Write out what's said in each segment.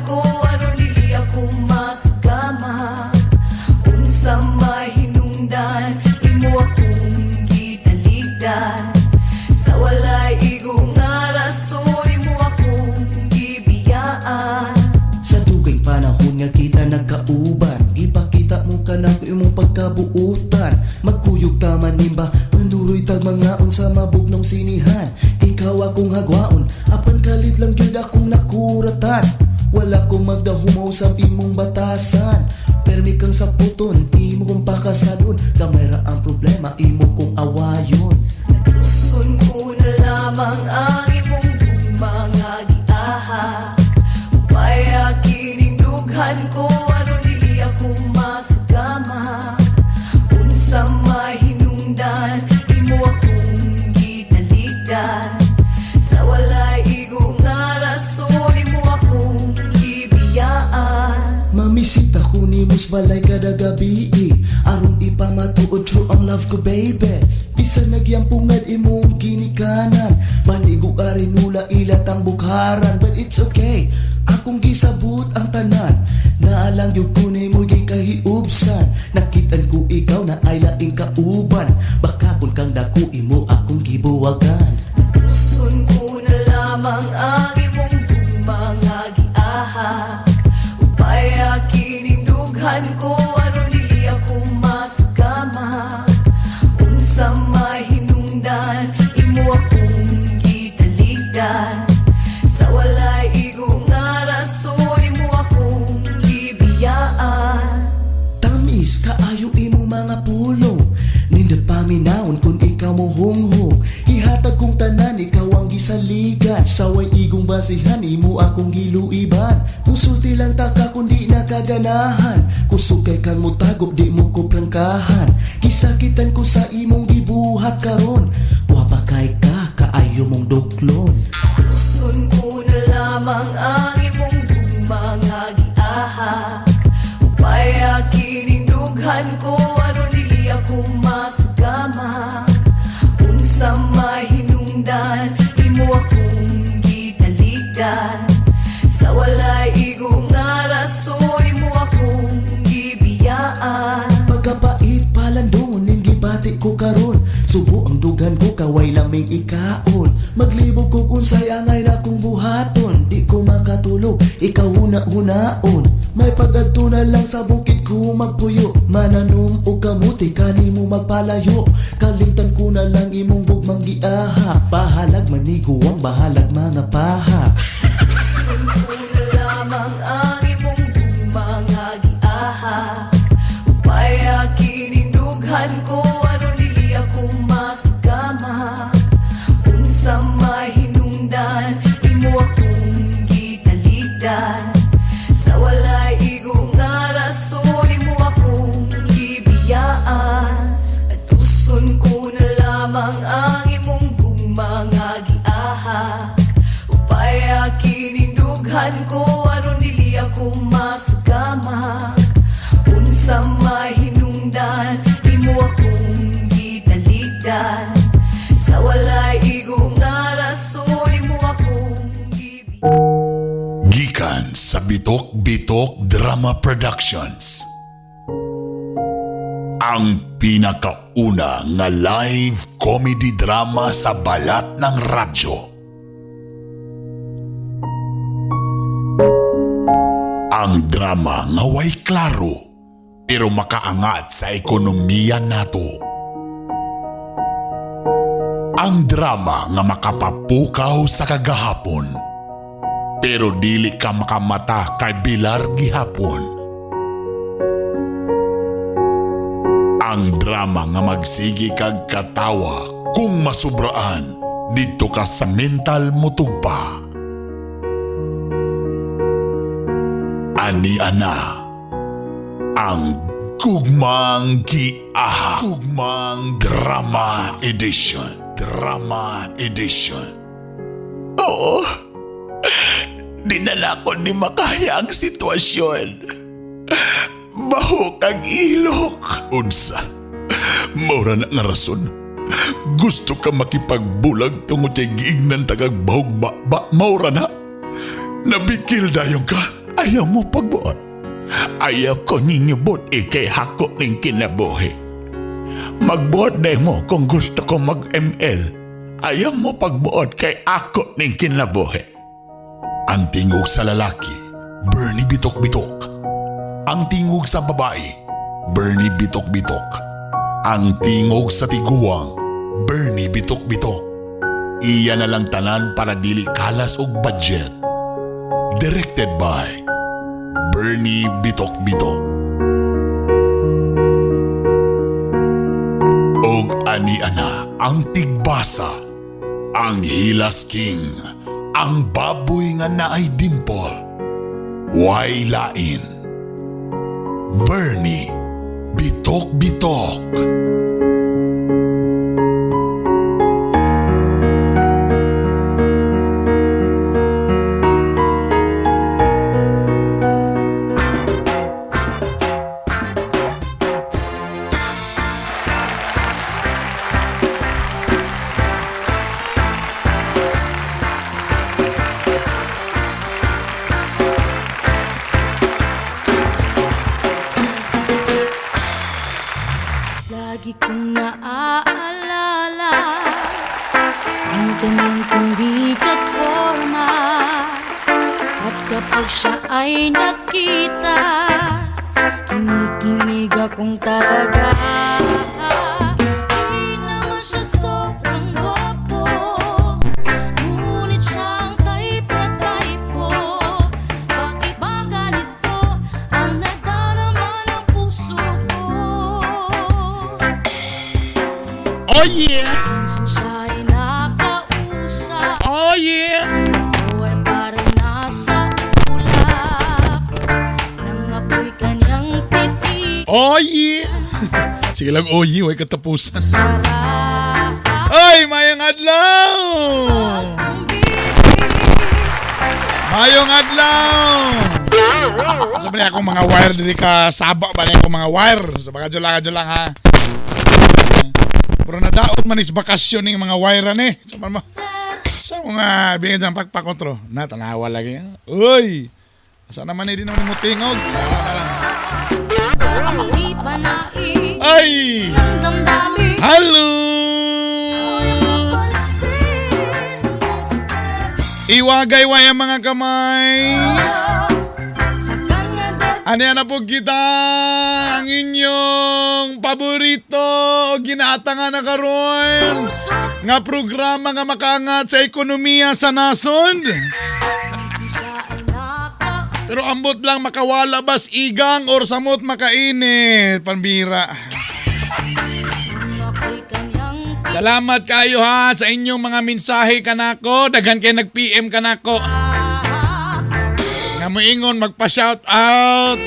ko aron dili ako masugama. Unsa mahinungdan, imo akong gitaligdan. Sa walay igo nga rason, imo akong gibiyaan. Sa dugay panahon nga kita nagkauban, ipakita mo ka na imong pagkabuutan. Magkuyog taman nimba, manduroy tag mangaon sa mabugnong sinihan. Ikaw akong hagwaon, apan kalit lang gyud akong nakuratan. Wala ko magdahumaw sa imong batasan. Permi kang saputon, imo kong pakasadon. Gamay ra ang problema, imo kong awayon. Natuson ko na lamang ang imong gugma nga giahak. Upaya kining dughan ko aron dili ako masugama. Unsa mahinungdan, imo akong gitaligdan. Sa walay igo nga rason, imo akong gibiyaan. Mamisita ko nimo sa balay kada gabi, aron ipamatuod true ang love ko, baby. Bisan nagyampungad imong ginikanan, Manigo arinula ilat ang bukharan. But it's okay, akong gisabot ang tanan. Naalang gyud ko nimo gikahiubsan. Nakitan ko ikaw na ay laing kauban. Baka kun kang dako imo akong gibuwagan. Natuson ko na lamang ang imong gugma nga giahak. Upaya kining dughan ko aron dili ako masugama. Unsa mahinungdan, imo akong gitaligdan. Sa walay igo nga rason, imo akong gibiyaan. Tamis kaayo imong mga pulong. Nindot paminawon kung ikaw mo hunghong. Ihatag kong tanan, ikaw ang gisaligan. Sa way igong basihan, imo akong giluiban. Musulti lang ta ka kung di nakaganahan. Kusog kay kang mutago, di mo ko prangkahan. Gisakitan ko sa imong gibuhat karon. Wapa kay ka, kaayo mong duklon. Tuson ko na lamang ang imong gugma nga giahak. Upaya kining dughan ko aron dili ako masugama. Unsa mahinungdan, imo akong gitaligdan. Sa walay igo nga rason, imo akong gibiyaan. Pagkapait palandong ning gibati ko karon. Subo ang dugan ko kaway laming ikaon. Maglibog ko unsay angay na kong buhaton. Di ko makatulog, ikaw huna-hunaon. May pag-adto na lang sa bukid ko magpuyo. Mananom og kamuti kanimo magpalayo. Kalimtan ko na lang imong gugmang giahak. Bahalag maniguang, bahalag mga pahak. Tuson ko na lamang ang imong gugma nga giahak. Upaya kining dughan ko aron dili ako masugama. Unsa mahinungdan, imo akong gitaligdan. Sa walay igo nga rason, imo akong gibiyaan. Atuson ko na lamang ang imong gugma nga giahak. Upaya kining dughan ko aron dili ako masugama. Unsa mahinungdan, imo akong gitaligdan. Sa walay igo nga rason, imo akong gibiyaan. Gikan sa Bitok Bitok Drama Productions. Ang pinakauna nga live comedy drama sa balat ng radyo. Ang drama nga way klaro pero makaangat sa ekonomiya nato. Ang drama nga makapapukaw sa kagahapon pero dili ka makamata kay Bilar gihapon. Ang drama nga magsigi kag katawa kung masubraan didto ka sa mental motugpa. Ani ana ang Gugmang Giahak. Gugmang Drama Edition. Drama Edition. Oo. Dinala ko ni makaya ang sitwasyon. Bahok ang ilok. Unsa? Maura na nga rason. Gusto ka makipagbulag tungod kay giignan tagag bahog ba, ba maura na. Nabikil dayon ka. Ayaw mo pagbuot. Ayaw ko ninyo buot kay hako ning kinabuhi. Magbuot day mo kung gusto ko mag-ML. Ayaw mo pagbuot kay ako ning kinabuhi. Ang tingog sa lalaki, Bernie Bitok-Bitok. Ang tingog sa babae, Bernie Bitok-Bitok. Ang tingog sa tiguang, Bernie Bitok-Bitok. Iya na lang tanan para dili kalas og budget. Directed by Bernie Bitok-Bitok. Og ani ana ang tigbasa, ang Hilas King, ang baboy nga naay dimple, way lain. Bernie Bitok Bitok. Lagi kong naaalala ang kanyang tindig at forma. At kapag siya ay nakita, kinikilig akong talaga. Di naman siya sobrang gwapo, ngunit siya ang type na type ko. Bakit ba ganito ang nadarama ng puso ko? Oh yeah! Minsan siya ay nakausap, Oh yeah! ako ay parang nasa ulap. Nang ako'y kanyang titig Oh yeah! Sige lang, oh yeah, way katapusan. sarap Ay, mayong adlaw! ang bibig. Mayong adlaw! So, ba akong mga wire diri ka saba ba na akong mga wire? So, baka kadyo lang ha. Pero nadaot man is bakasyon ning mga wire ni. So, man mo. Sa mga bingin dyan pagpakotro. Na, tanawa lagi. Uy! Asa naman eh, di naman mo tingog. Hindi pa nai Ay! ang damdamin. Hello! Mapansin, mister. Iwagay-way ang mga kamay. Sa kanya dad Ano na po kita ang inyong paborito o ginaatangan na karon puso nga programa nga makaangat sa ekonomiya sa nasod. Minsan siya ay nakausap. Pero ambot lang makawala bas igang or samot makainit. Panbira. Nang ako'y kanyang Salamat kayo ha sa inyong mga mensahe kanako. Daghan kay nag-PM kanako. Nga moingon magpa-shout out.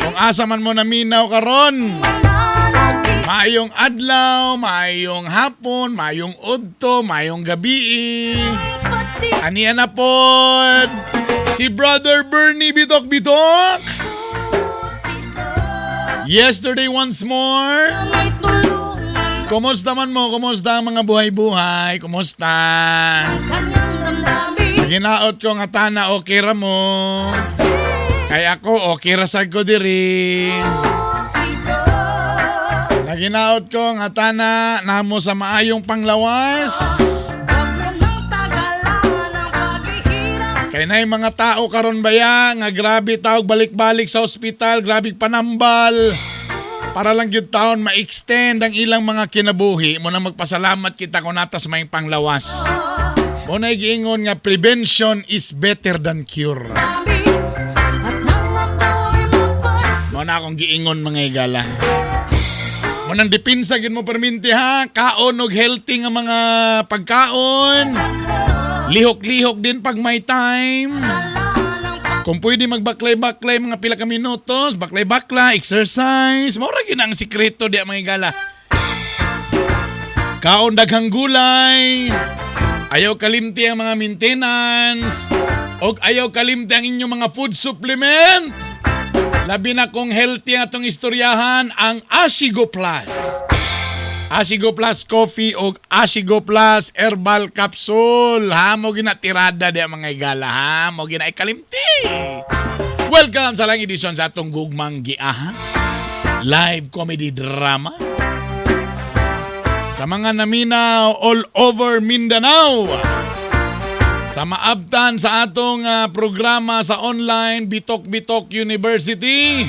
Kung asa man mo naminaw karon. Mananatili Maayong adlaw, maayong hapon, maayong udto, maayong gabi. pati Aniya na pod si Brother Bernie Bitok Bitok. Yesterday once more. May tulungan Kumusta man mo? Kumusta ang mga buhay-buhay? Kumusta? ang kanyang damdamin. Ginaot ko nga tana okay ra mo. Kay ako okay ra sad ko diri. Naginaot ko nga tana namo sa maayong panglawas. Huwag mo nang tagalan ang paghihirap. Kay nay mga tao karon baya nga grabe tawag balik-balik sa ospital, grabe panambal. Para lang gyud taon ma-extend ang ilang mga kinabuhi mo na magpasalamat kita kung natas may panglawas. Mo na giingon nga prevention is better than cure. At nang ako'y mapansin, Mo na akong giingon, mga igala. Mo nang dipinsa gyud mo perminti ha, kaon og healthy nga mga pagkaon. Lihok-lihok din pag may time. Kung pwede magbaklay-baklay mga pila ka minutos, baklay-baklay, exercise. Mao ra gyud ang sikreto diya, mga igala. Kaon daghang gulay. Ayaw kalimti ang mga maintenance. Og ayaw kalimti ang inyong mga food supplement. Labi na kung healthy ang atong istoryahan, ang Asigo Plus. Asigo Plus Coffee o Asigo Plus Herbal Capsule. Ha, mo ginatirada di ang mga igala ha. Mo gina ikalimti. Well, Welcome sa laing edisyon sa atong Gugmang Giahak. Live comedy drama. Sa mga naminaw all over Mindanao. Sa maabtan sa atong programa sa online Bitok Bitok University.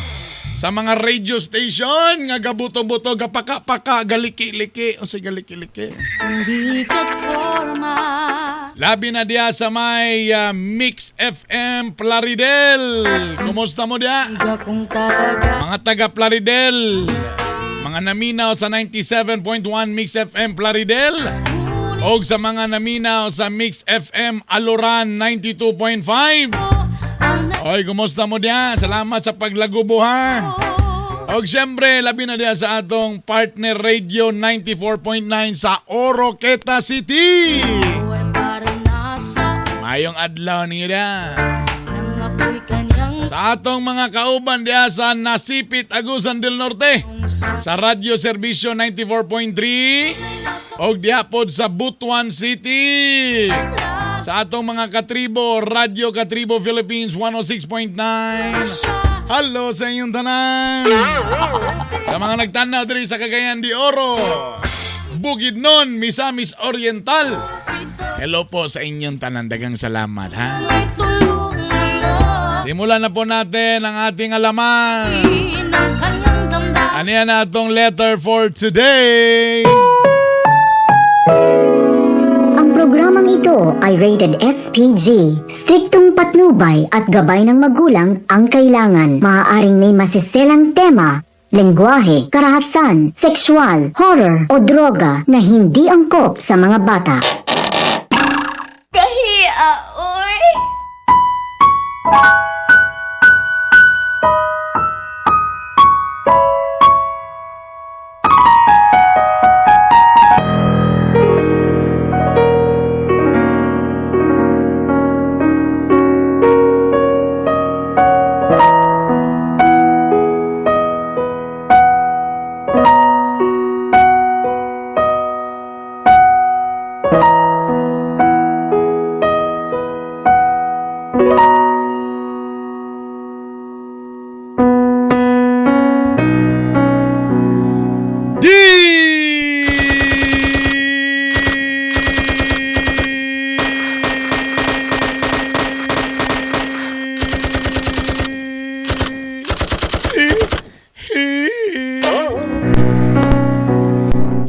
Sa mga radio station nga gabuto-buto, gapaka-paka, galiki-liki. O say galiki-liki. Hindi ka't forma. Labi na diya sa may Mix FM Plaridel. Kumusta mo diya? Iga kong talaga. Mga taga Plaridel. Mga naminaw sa 97.1 Mix FM Plaridel. Ngunit Og sa mga naminaw sa Mix FM Aluran 92.5. ang Oy, kumusta mo diya? Salamat sa paglagubo ha. Og siyempre, labi na diya sa atong partner radio 94.9 sa Oroqueta City. Ay parang nasa Mayong adlaw ninyo diya. nang ako'y kanyang Sa atong mga kauban diya sa Nasipit, Agusan del Norte. Sa Radyo Serbisyo 94.3 og diha pod sa Butuan City. Sa atong mga katribo, Radyo Katribo Philippines 106.9. Hello sa inyong tanan. Sa mga nagtanaw diri sa Cagayan de Oro, Bukidnon, Misamis Oriental. Hello po sa inyong tanan. Dagang salamat ha. May tulungan mo. Simulan na po natin ang ating alaman. Ng kanyang damdamin. Ano yan atong letter for today? Ang programang ito ay rated SPG. Striktong patnubay at gabay ng magulang ang kailangan. Maaaring may masiselang tema, lengguwahe, karahasan, sexual, horror o droga na hindi angkop sa mga bata. Kahia, oy.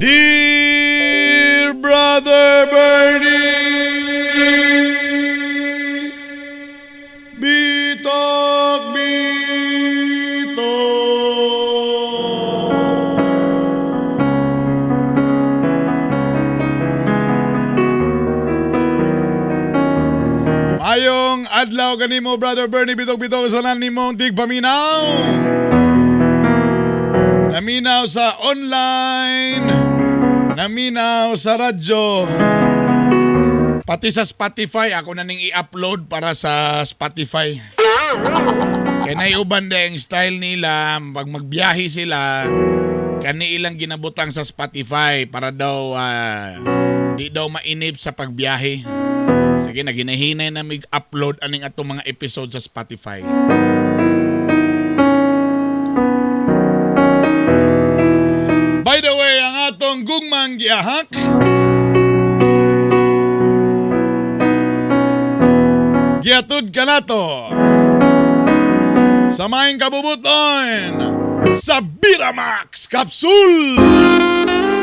Dear Brother Bernie, Bitok Bitok. Mayong adlaw kanimo, Brother Bernie Bitok Bitok, sa nimong tigpaminaw. Naminaw sa online, naminaw sa radyo. Pati sa Spotify, ako na ning i-upload para sa Spotify. Kaya naiuban din style nila, pag magbiyahe sila, kani ilang ginabutang sa Spotify para daw di daw mainip sa pagbiyahe. Sige, naginahinay na mig-upload aning atong mga episode sa Spotify. By the way, ang atong gugmang giahak giatud kanato sa maayong kabubuton sa Biramax Capsule!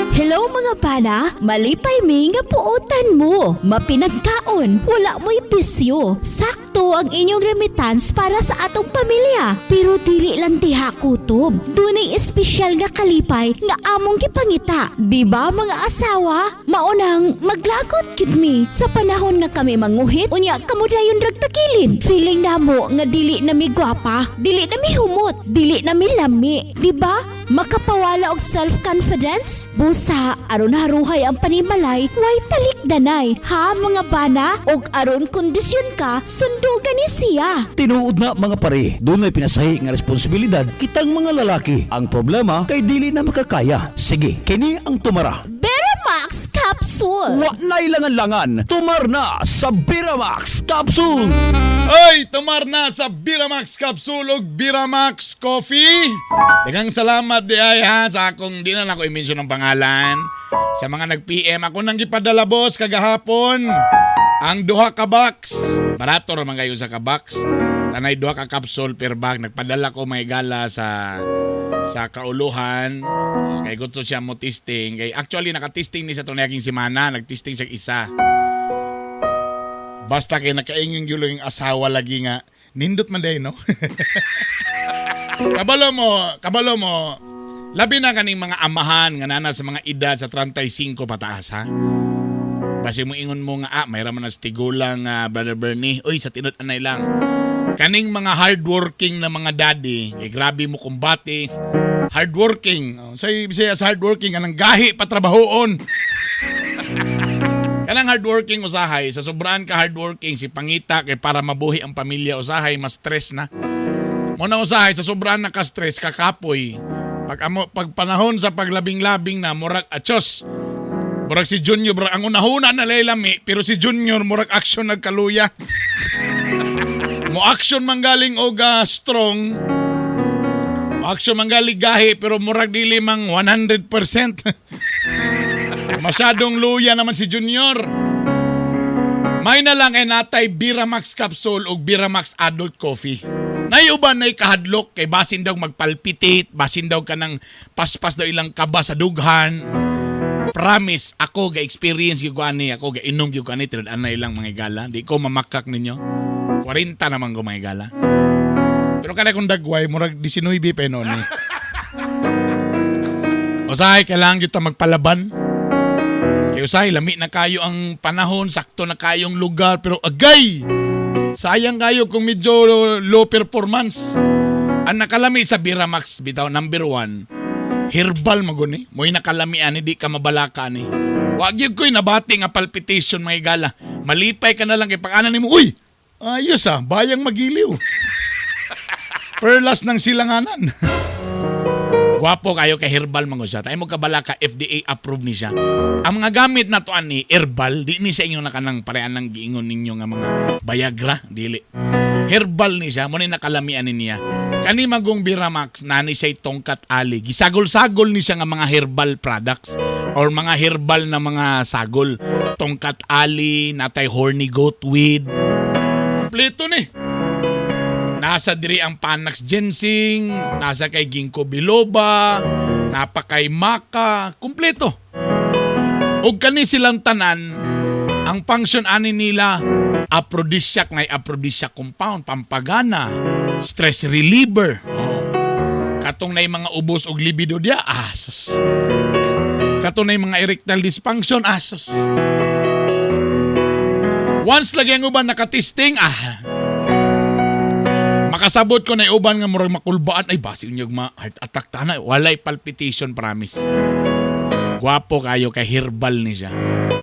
Hello mga bana, malipay mi nga puotan mo. Mapinagkaon, wala mo'y bisyo. Sakto ang inyong remittance para sa atong pamilya. Pero dili lang diha kutob. Dunay espesyal nga kalipay nga among gipangita. Di ba mga asawa? Maunang maglagot gid mi sa panahon nga kami manguhit, unya kamo dayon rag tagilid. Feeling namo nga dili na mi gwapa, dili na mi humot, dili na mi lami. Di ba? Makapawala og self-confidence? Busa, aron haruhay ang panimalay, way talikdanay. Ha mga bana? Og aron kondisyon ka, sundugan ni siya. Tinuod na mga pare, dunay pinasahi nga responsibilidad kitang mga lalaki. Ang problema kay dili na makakaya. Sige, kini ang tumara. Beramax Capsule! Capsule. Wa na'y langan-langan, tumar na sa Biramax Capsule. Oy, tumar na sa Biramax Capsule ug Biramax Coffee. Daghang salamat di ay ha sa akong di na nako i-mention ang pangalan. Sa mga nag-PM ako nang gipadala, boss, kagahapon. Ang duha ka box. Barato ra man kayo sa ka box. Tanay duha ka capsule per bag. Nagpadala ko, may gala sa kauluhan kay gusto siya mo testing, kay actually naka-testing ni sa tunayaging semana, nag-testing siya isa. Basta kay nakaingon gyud yung asawa lagi nga nindot man day, no? Kabalo mo, kabalo mo. Labi na kaning mga amahan nga nana sa mga edad sa 35 pataas, ha. Basi mo ingon mo nga, ah, mayroon man na sa tigulang, Brother Bernie. Uy, sa tinod anay lang. Kaning mga hardworking na mga daddy, kay grabe mo kumbate. Hardworking. Oh, sa Bisaya sa hardworking, anang gahi patrabahoon. Kanang hardworking usahay, sa sobraan ka hardworking, si pangita kay para mabuhi ang pamilya, usahay mas stress na. Muna usahay sa sobraan na ka-stress, kakapoy. Pag amo pag panahon sa paglabing-labing na, murag achos. Murag si Junior, murag ang unahuna na lami, pero si Junior murag action nagkaluya. Mo action manggaling og strong. Mo action manggaling gahi pero murag dili mang 100%. Masyadong luya naman si Junior. May na lang ay natay Biramax Capsule o Biramax Adult Coffee. Nayuban na kahadlok kay basin daw magpalpitate, basin daw ka ng paspas daw ilang kaba sa dughan. Promise, ako ga experience gyud ko ani, ako ga inom gyud ko ani tinud anay lang, mga igala. Di ko mamakak ninyo. 40 naman ko, mga igala. Pero kada kong dagway, murag 19 pa noon eh. Usahay, kailangan kita magpalaban. Kay usahay, lami na kayo ang panahon, sakto na kayong lugar, pero agay! Sayang kayo kung medyo low performance. Ang nakalami sa Biramax, bitaw, number one, herbal maguni. Mo'y nakalami ani, di ka mabalaka ni. Wag yun ko'y nabati nga palpitation, mga igala. Malipay ka na lang kay pag-ana nimo, uy! Ayos ah, bayang magiliw. Perlas ng silanganan. Gwapo kayo kay herbal man siya. Tayo mo kabalaka, FDA approved ni siya. Ang mga gamit na to ani herbal, di ni sa inyo na kanang parehan ng giingon ninyo nga mga Viagra, dili. Herbal ni siya, mo ni nakalamian ni niya. Kani magong Biramax, nani siya tongkat ali. Gisagol-sagol ni siya nga mga herbal products or mga herbal na mga sagol. Tongkat ali, natay horny goat weed. Kompleto ni. Nasa diri ang Panax ginseng, nasa kay ginkgo biloba, napa kay maca, kumpleto. Og kani silang tanan, ang function ani nila aphrodisiac, ngay aphrodisiac compound, pampagana, stress reliever. Oh. Katong nay mga ubos og libido dia, asos. Katong nay mga erectile dysfunction, asos. Once lagi ang uban nakatesting, ah, makasabot ko na uban nga murag makulbaan ay basi unyag ma heart attack tana, walay palpitation, promise. Gwapo kayo kay herbal ni siya.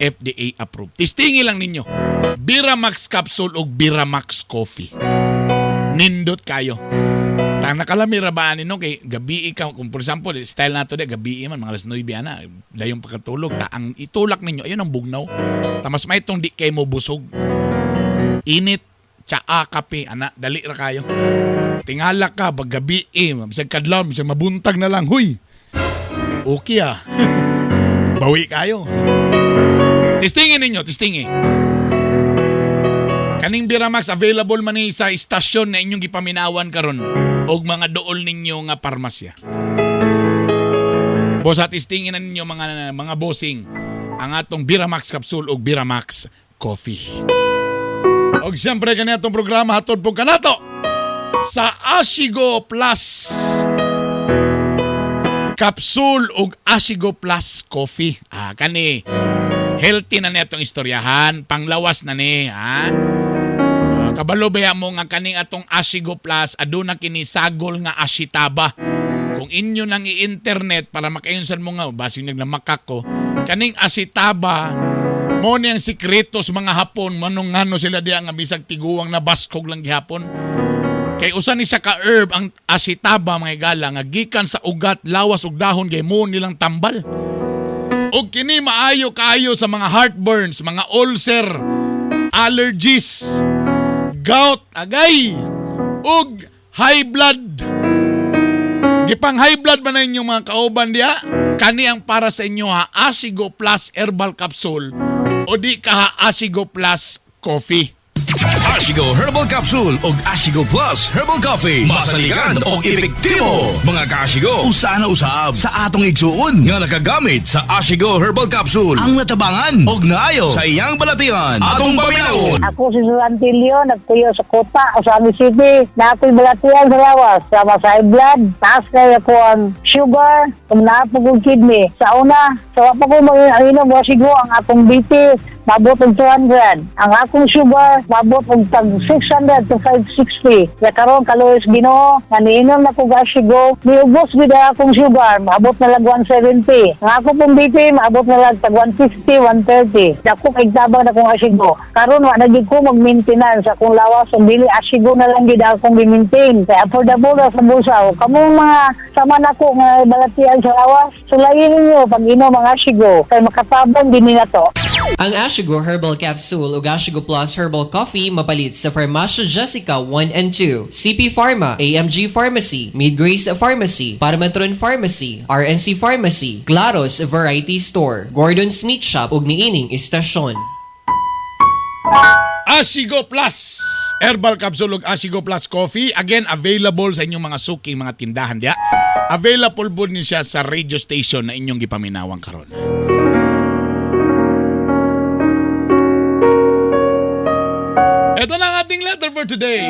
FDA approved. Testingi lang ninyo. Biramax Capsule o Biramax Coffee. Nindot kayo. Tang nakalami ra ba ani no, kay gabi ka, kung for example style nato de gabi man mga alas 9 ana dayong pagkatulog ta, ang itulak ninyo ayun ang bugnaw ta, mas may di kay mo busog, init, tsaa, kape ana, dali ra kayo. Tingala ka pag gabi eh, bisag kadlaw, bisag mabuntag na lang, huy, okay ah, bawi kayo. Testingin ninyo, testingi. Kaning Biramax available man ni sa istasyon na inyong gipaminawan karon og mga dool ninyo nga parmasya. Bosa, testingin na ninyo, mga bossing, ang atong Biramax Capsule ug Biramax Coffee. Og siyempre kani atong programa hatod po kanato sa Ashigo Plus Capsule ug Ashigo Plus Coffee. Ah, kani healthy na ni atong istoryahan, panglawas na ni, ha? Ah, kabalo ba mo nga kaning atong Ashigo Plus aduna kini sagol nga ashitaba? Kung inyo nang i-internet para makainsan mo nga basig naglamakak ko, kaning ashitaba mo ni ang sikreto sa mga Hapon manong ngano sila diya nga bisag tiguang na baskog lang gihapon. Kay usa ni siya ka herb ang ashitaba, mga igala, nga gikan sa ugat, lawas ug dahon kay mo nilang tambal. Og kini maayo kaayo sa mga heartburns, mga ulcer, allergies, gout, agay, ug high blood. Gipang high blood man na inyong mga kauban diya, kani ang para sa inyo ha, Asigo Plus Herbal Capsule o di ka ha, Asigo Plus Coffee. Ashigo Herbal Capsule o Ashigo Plus Herbal Coffee. Masaligan og epektibo. Mga kaashigo, usa na usab sa atong igsuon nga nakagamit sa Ashigo Herbal Capsule ang natabangan og naayo sa iyang balatian. Atong paminawon. Ako si Susan Tilio, nagtuyo sa Kota, Ozamiz City. Na ako'y balatian sa lawas, sama sa high blood, taas kay ako ang sugar, kung naa po kong kidney. Sa una, sa wa pa ko mag-inom, wasigo ang akong BP, mabot og 200. Ang akong sugar, mabot og tag 600 to 560. Ya karon kaluoy sa Ginoo, nga niinom na ko Asigo, niubos gid ang akong sugar, maabot na lag 170. Ang ako pong BP, maabot na lag tag 150, 130. Dako kay tabang na kong Asigo. Karon wa na gid ko mag-maintenance akong lawas ug dili Asigo na lang gid akong gi-maintain. Kay affordable ra sa bulsa. O, kamong mga sama nako nga balatian sa lawas, sulayin ninyo pag inom ang Asigo kay makatabang din ni nato. Ang Ashigo Herbal Capsule ug Ashigo Plus Herbal Coffee mapalit sa Farmacia Jessica 1 and 2, CP Pharma, AMG Pharmacy, Mid-Grace Pharmacy, Parametron Pharmacy, RNC Pharmacy, Claros Variety Store, Gordon's Meat Shop ug niining istasyon. Asigo Plus Herbal Capsule ug Asigo Plus Coffee, again, available sa inyong mga suking mga tindahan diya. Available po ni siya sa radio station na inyong gipaminawang karon. Ito na ang ating letter for today.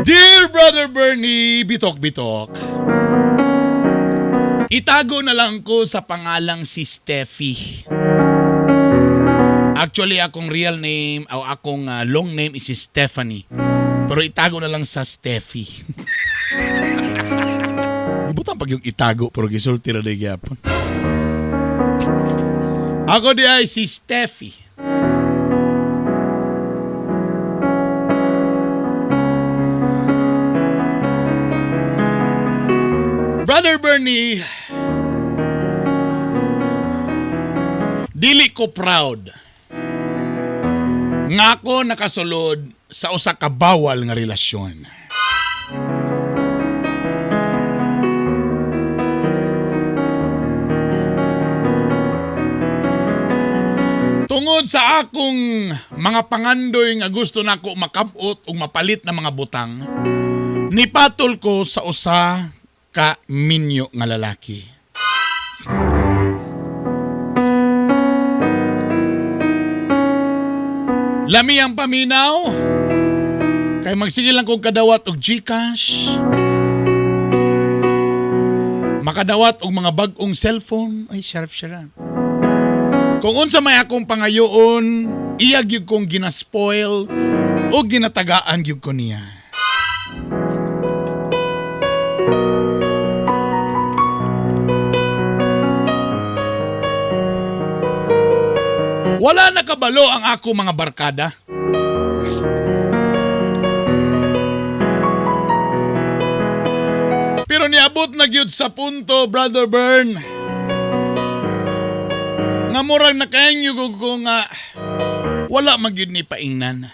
Dear Brother Bernie, bitok bitok. Itago na lang ko sa pangalang si Steffi. Actually, akong real name o akong long name is si Stephanie. Pero itago na lang sa Steffi. Gibutan pag yung itago pero gisulti ra day gyapon. Ako di ay si Steffi. Brother Bernie, dili ko proud nga ako nakasulod sa usa ka bawal nga relasyon. Tungod sa akong mga pangandoy nga gusto nako makabot ug mapalit na mga butang, nipatol ko sa usa ka minyo nga lalaki. Lami ang paminaw. Kay magsige lang kog kadawat og GCash. Makadawat og mga bag-ong cellphone. Ay, sharp siya. Kung unsa may akong pangayoon, iya gyud kong ginaspoil o ginatagaan gyud ko niya. Wala nakabalo ang ako mga barkada. Pero niabot na gyud sa punto, Brother Bern. Nga murag nakaengyo ko nga wala man gyud ni paingnan.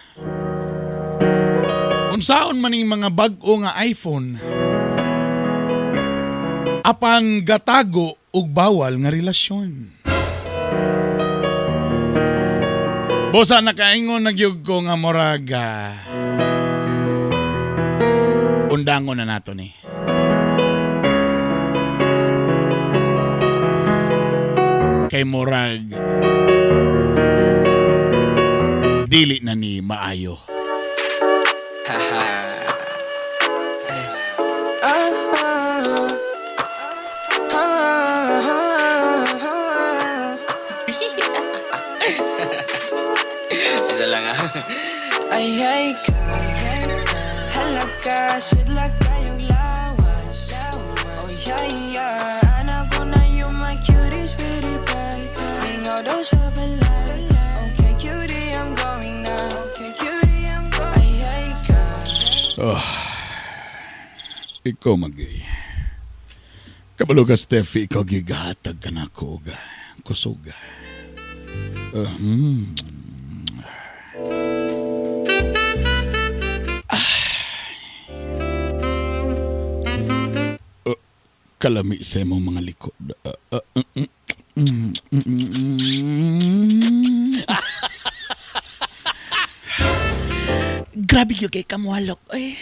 Unsaon man ning mga bag-o nga iPhone apan gatago og bawal nga relasyon. Bosa, nakaingon na gyud ko nga murag undangon na nato ni. Kay murag dili na ni maayo. Isa lang ah. Ay ay ka, halaga, sidla kayong lawas. Oh Yeah, yeah. Anak ko na you my cutie, sweetie pie. Mingaw daw sa balay. Okay, cutie, I'm going now. Okay, cutie, I'm going. Ay, ay ka. Oh. Ikaw magay. Kabalo ka, Steffi, ikaw gigahatag ka na ko, ga. Kusog. Kalami sa imong mga likod. Grabe gyud kay kamuhalok eh.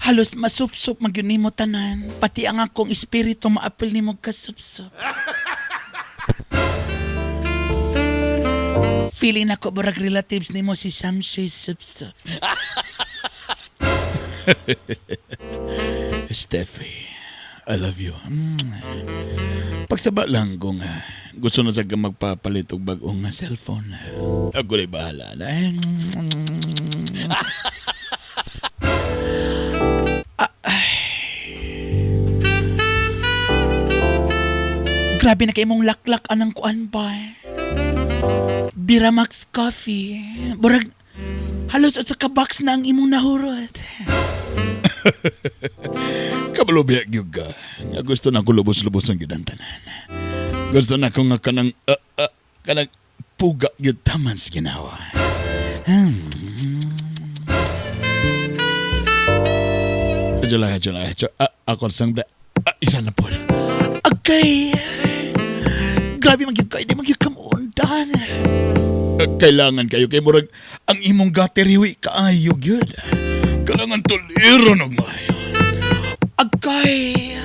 Halos masupsop magyud nimo tanan, pati ang akong espiritu maapil nimo kasupsop. Feeling nako burag relatives nimo si Samshi Supsop. Steffi, I love you. Pagsaba lang kung gusto na sa ka magpapalit og bag-ong cellphone. Ako na'y bahala na. Grabe na kay mong laklak anang kuan ba. Biramax Coffee. Burag halos usa ka box na ang imong nahurot. Kabalo biya gyud ka. Nga gusto na ko lubos-lubos ang gyud ang tanan. Gusto na ko nga kanang kanang puga gyud taman sa ginawa. Medyo lang, medyo lang, medyo. Ako sang isa na po. Okay. Grabe magyud ka, di magyud ka muundang. Kailangan kayo kay murag ang imong gatiriwi kaayo gyud. Kailangan tuliron og maayo. Agay.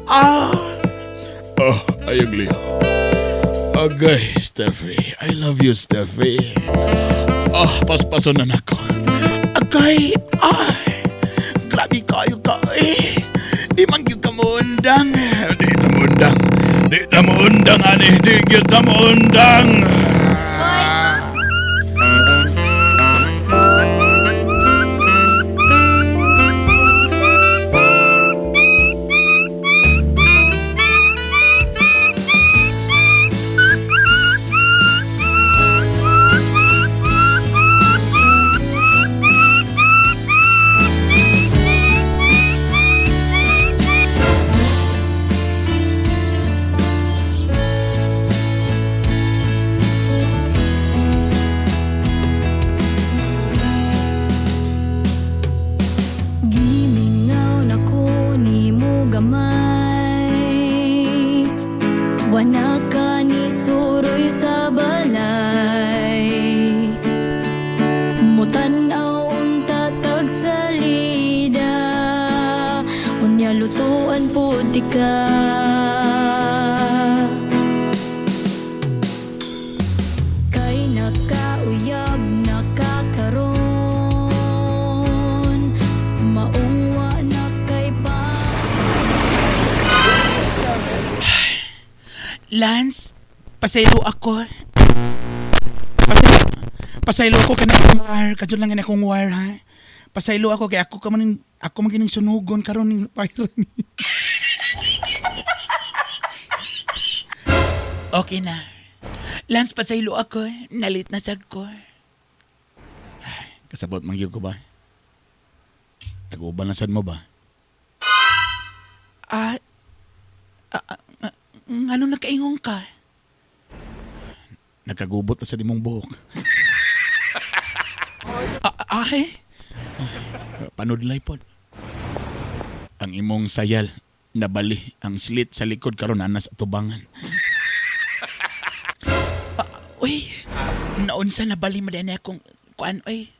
Ah. Oh, ayog liyo. Agay, Steffi. I love you, Steffi. Ah, paspaso na nako. Agay. Ay. Grabe kayo ka eh. Di man gyud ka muundang. Di ta muundang. Di ta muundang, ani. Di gyud ta muundang. Gimingaw na ko nimo gamay. Wala ka ni suroy sa balay. Mutan-aw unta tag salida. Unya lutuan pud ka. Kay nakauyab nakakaron. Maungwa na kay pa. Lance, pasaylo ako. Pasaylo, pasaylo ako kanang akong wire. Kadyo lang gani akong wire ha. Pasaylo ako kay ako ka man ako man gining sunugon karon ning wire ni. Okay na. Lance, pasaylo ako. Nalit na sad ko. Kasabot man gyud ko ba? Nag-uban na sad mo ba? Ah, ngano nakaingon ka? Nagkagubot na sa imong buhok. Ay, Panudlay pod. Ang imong sayal nabali ang slit sa likod karon ana sa tubangan. Uy, naunsa na bali mo din akong kuan oy.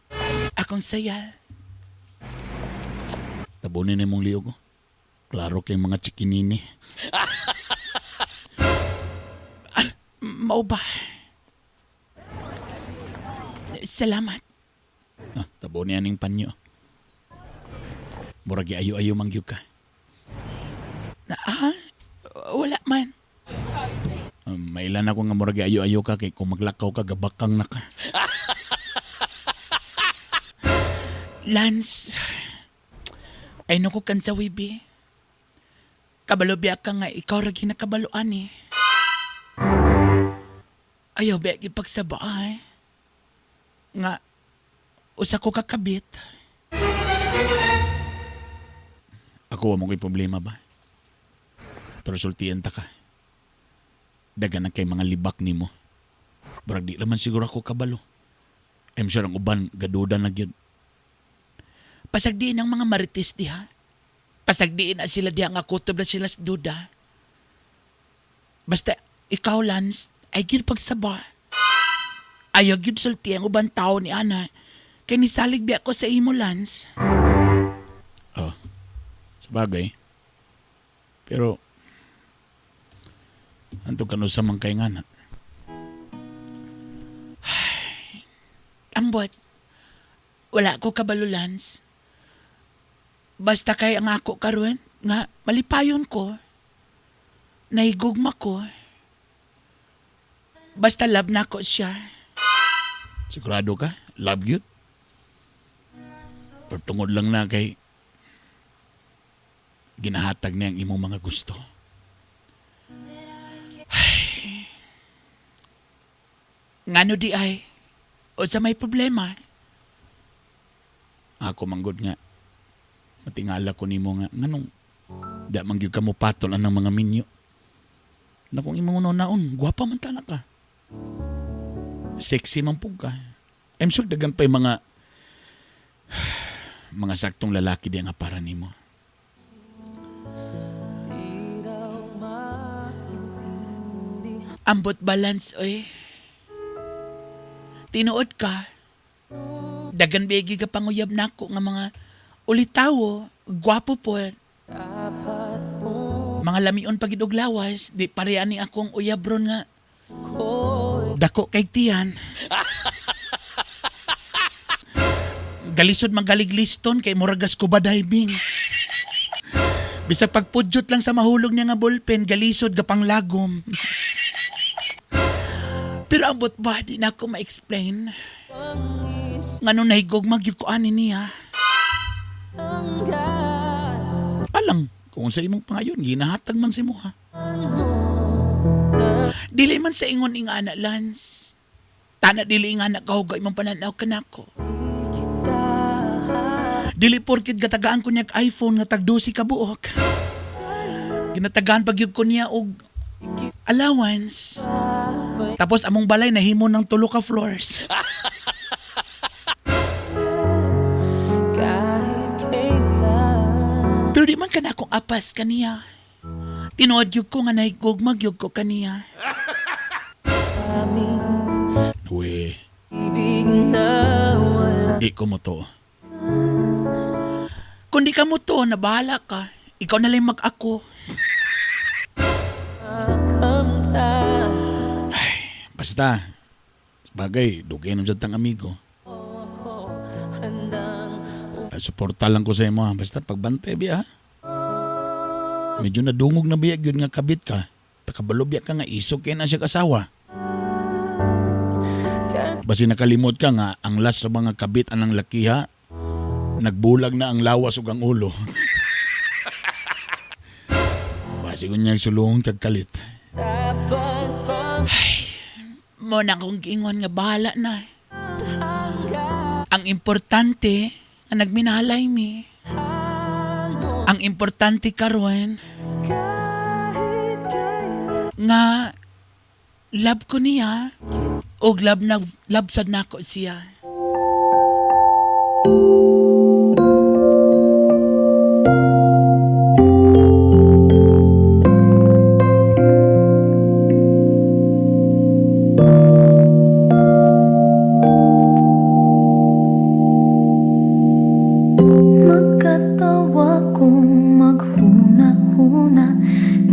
Akong sayal. Tabunin na imong liog. Oh. Klaro kay mga chikinini. Mao ba? Salamat. Tabunin aning panyo. Murag ayo-ayo man gyud ka. Ah, wala man. Mailan ako nga murag ayo-ayo ka kay kung maglakaw ka gabakang na ka. Lance, ay naku kan sa wibi. Kabalo biya ka nga ikaw ra ginakabaluan eh. Ayaw biya gipagsaba eh. Nga usa ko kakabit. Ako, wa mo ko'y problema ba? Pero sultian ta ka. Dagan na kay mga libak nimo. Barag di laman siguro ako kabalo. I'm sure ang uban, gaduda na gyud. Pasagdiin ang mga marites diha. Pasagdiin na sila diha nga kutob na sila sa duda. Basta ikaw, Lance, ay gyud pagsaba. Ayaw gyud sulti ang uban tao ni Ana. Kay nisalig biya ko sa imo, Lance. Oh, sabagay. Pero, antog ka sa man kay nga na. Ambot, wala ko kabalo, Lance. Basta kay ang ako karon nga malipayon ko. Nahigugma ko. Basta love na ko siya. Sigurado ka? Love yun? Or tungod lang na kay ginahatag niya ang imong mga gusto. Ngano di ay? O sa may problema? Ako manggod nga. Matingala ko nimo nga nganong da man gyud ka mo patol anang mga minyo. Na kung imong naon, gwapa man tana ka. Sexy man pug ka. I'm sure daghan pa'y mga mga saktong lalaki di nga para nimo. Ambot balance, oy. Tinuod ka. Dagan bigi ka panguyab nako nga mga ulitawo, gwapo po. Mga lamion pagid og lawas, di pareha ni akong uyab ron nga. Dako kay tiyan. Galisod magaligliston kay muragas scuba diving. Bisag pagpudyot lang sa mahulog niya nga ballpen, galisod gapang lagom. Pero ambot ba, di na ako ma-explain. Ngano nahigog magyug ko ani niya. Alang, kung sa imong pangayon, ginahatag man si mo ha. Dili man sa ingon ingana, Lance. Tana dili ingana kahugay imong pananaw kanako. Dili porkit gatagaan ko niya og iPhone nga tag 12 ka buok. Ginatagaan pag gyud ko niya og allowance. Tapos among balay nahimo ng tulo ka floors. Pero di man ka na akong apas kaniya. Tinuod gyud ko nga nahigugma gyud ko kaniya. We, di ko mo to. Kung di ka mo to, nabahala ka. Ikaw na lang mag-ako. Basta, bagay, dugay naman sa tang amigo. Suporta lang ko sa imo ha. Basta pagbantay biya ha. Medyo nadungog na biya gyud nga kabit ka. Takabalo biya ka nga isog kay na siya kasawa. Basi nakalimot ka nga ang last sa mga kabit anang lakiha, nagbulag na ang lawas ug ang ulo. Basi kunyag sulong kag kalit. Mo na akong giingon nga bahala na. Ang importante nga nagminalay mi. Ang importante karon nga love ko niya og love na love sad nako siya. Magkatawa kong maghuna-huna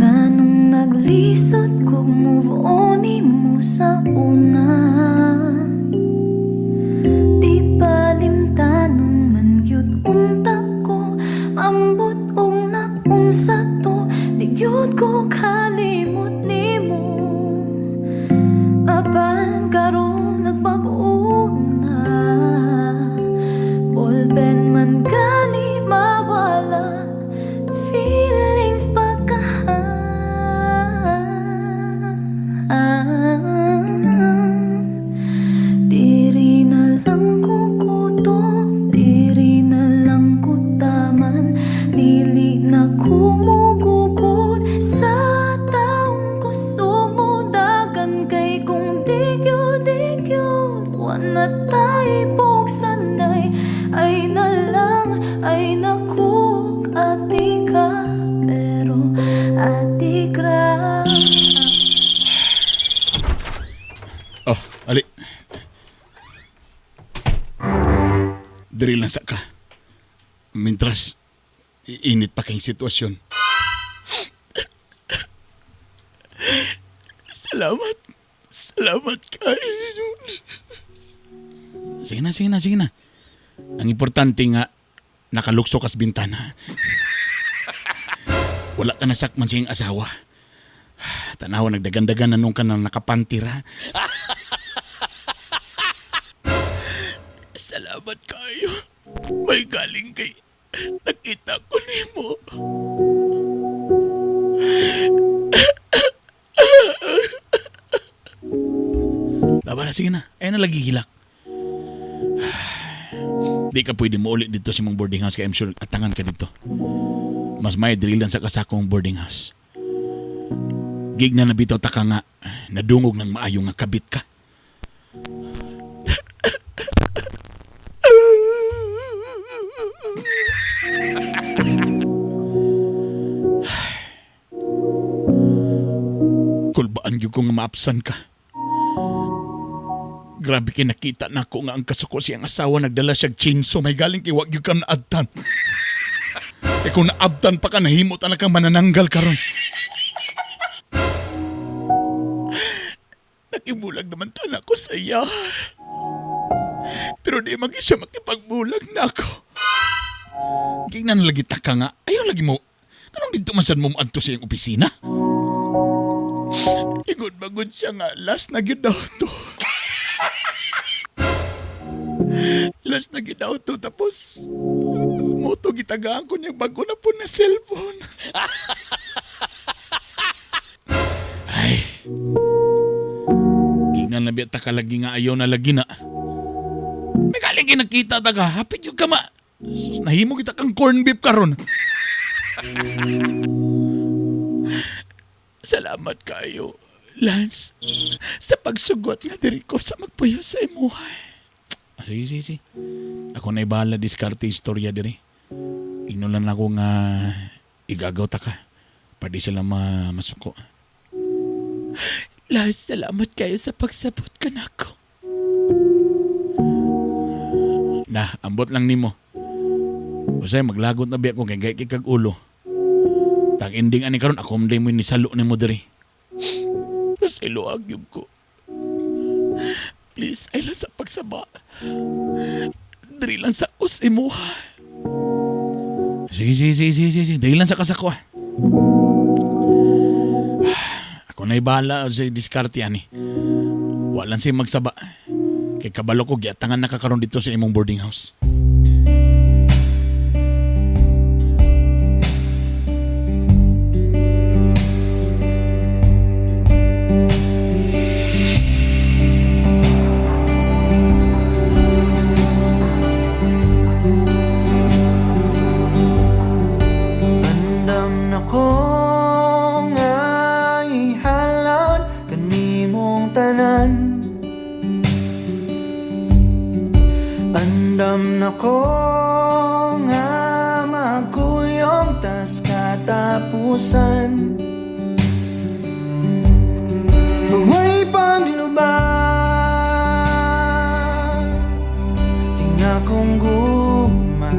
nga nung naglisod ko move on mo sa una. Diri lang sa ka. Mintras, iinit pa kayong sitwasyon. Salamat. Salamat kayo. Sige na, sige na, sige na. Ang importante nga, nakalukso kas bintana. Wala ka nasakman siyang asawa. Tanawa, nagdagandagan na nung ka na nakapantira. Salamat kayo. May galing kay nakita ko nimo. Tama na, sige na. Ayun na lagi hilak. Di ka pwede mo ulit dito sa mong boarding house kaya I'm sure atangan ka dito. Mas may drillan sa kasakong boarding house. Gig na nabitaw ta ka nga, nadungog ng maayo nga kabit ka. Kulbaan gyud ko nga maapsan ka. Grabe kay nakita na ko nga ang kasuko siyang asawa nagdala siyag chainsaw may galing kay wag gyud ka naadtan. E kung naabtan pa ka nahimot na kang manananggal karon. Nakibulag naman tanan ko sa iya. Pero di magi siya makipagbulag na ako. Gingnan lagi ta ka nga. Ayaw lagi mo. Anong dito man sad mo adto sa iyang opisina? Igod bagod siya nga. Last na gyud daw to. Last na gyud daw to. Tapos, moto gitagaan ko niya bago na po na cellphone. Ay. Gingnan na biya ta ka lagi nga ayaw na lagi na. May galing kinakita ta ka. Hapit yung kama. Sus, nahimo kita kang corn beef karon. Salamat kayo, Lance, sa pagsugot nga diri ko sa magpuyo sa imuha. Ah, sige, sige, sige. Ako na ibahala diskarte istorya diri. Ingnon lang ako nga igagaw ta ka. Pwede sila masuko. Lance, salamat kayo sa pagsabot ka nako. Na, ambot lang nimo. Usay, maglagot na biya ko kay gay kay kag ulo. Tag ending ani karon ako mo nisalo nimo diri. Basta iluag yun ko. Please, ay lang sa pagsaba. Diri lang sa us imuha. Sige, sige, sige, sige, sige. Diri lang sa kasako. Ah. Ako na bahala sa diskarte ani. Walang siya magsaba. Kay kabalo ko, giatangan na ka karon dito sa imong boarding house. Andam na ko nga ihalad kanimong tanan. Andam na ko nga magkuyong tas katapusan. Huwa'y paglubad Ting akong gugma.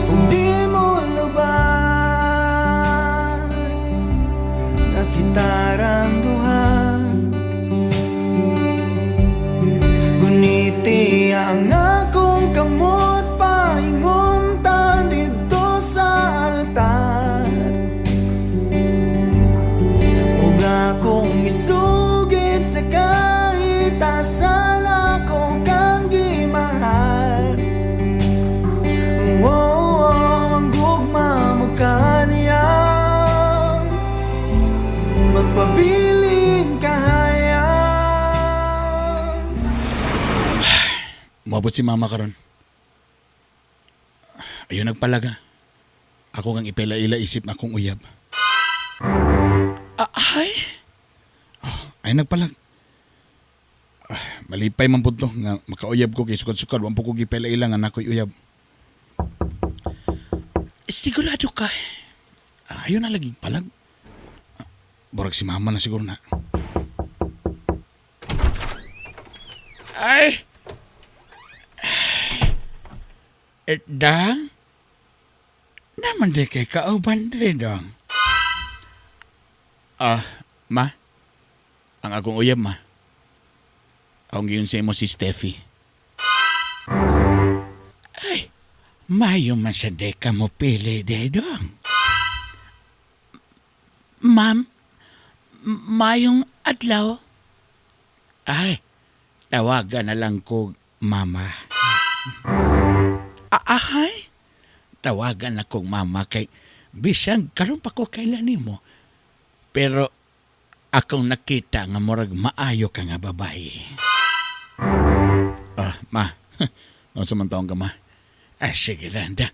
Ug di mo lubad Na kitarang duha. Guniti ang akong kamot paingon ta didto sa altar. Ug akong isugid sa kahit asa ako kang gimahal. Oh, oh, ang gugma mo kaniya magpabilin kahayang. Umabot si mama karon. Ayun nagpalaga. Ako kang ipela-ila isip na akong uyab. Ah, ay! Oh, ay nagpalag. Ah, malipay man po to nga makauyab ko kay sukad-sukad wa po ko gipela-ila nga nakoy uyab. Sigurado ka. Ah, ayun na lagi palag. Ah, burag si mama na siguro na. Ay! Eh, dang? Naman di kay kauban di, dong. Ah, ma? Ang akong uyab, ma. Akong giyon sa imo si Steffi. Ay, mayo man sa deka mo pili, di, dong. Ma'am, mayong adlaw. Ay, tawagan na lang ko, mama. Ahay? Tawagan akong mama kay bisang karon pa ko kailan nimo. Pero akong nakita nga murag maayo ka nga babae. Ah, ma. Unsa man taong ka ma? Ah, sige lang da.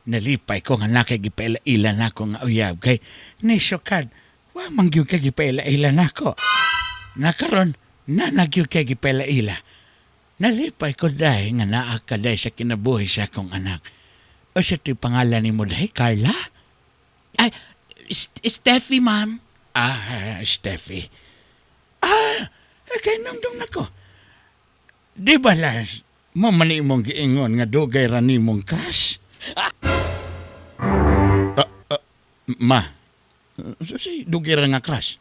Nalipay ko nga nakay gipaila-ila nako nga uyab kay nisukad. Wa man gyud kay gipaila-ila nako. Nakaron na nagyud kay gipaila-ila. Nalipay ko dahil nga naa ka dahil sa kinabuhi sa akong anak. O sa ito'y pangalan ni mo dahil, Carla? Ay, Steffi, ma'am. Ah, Steffi. Ah, eh, kay nungdong nako. Di ba, Lars, mo man imong giingon nga dugay ra nimong crush? Ah, ah, ma, susi, dugay ra nga crush.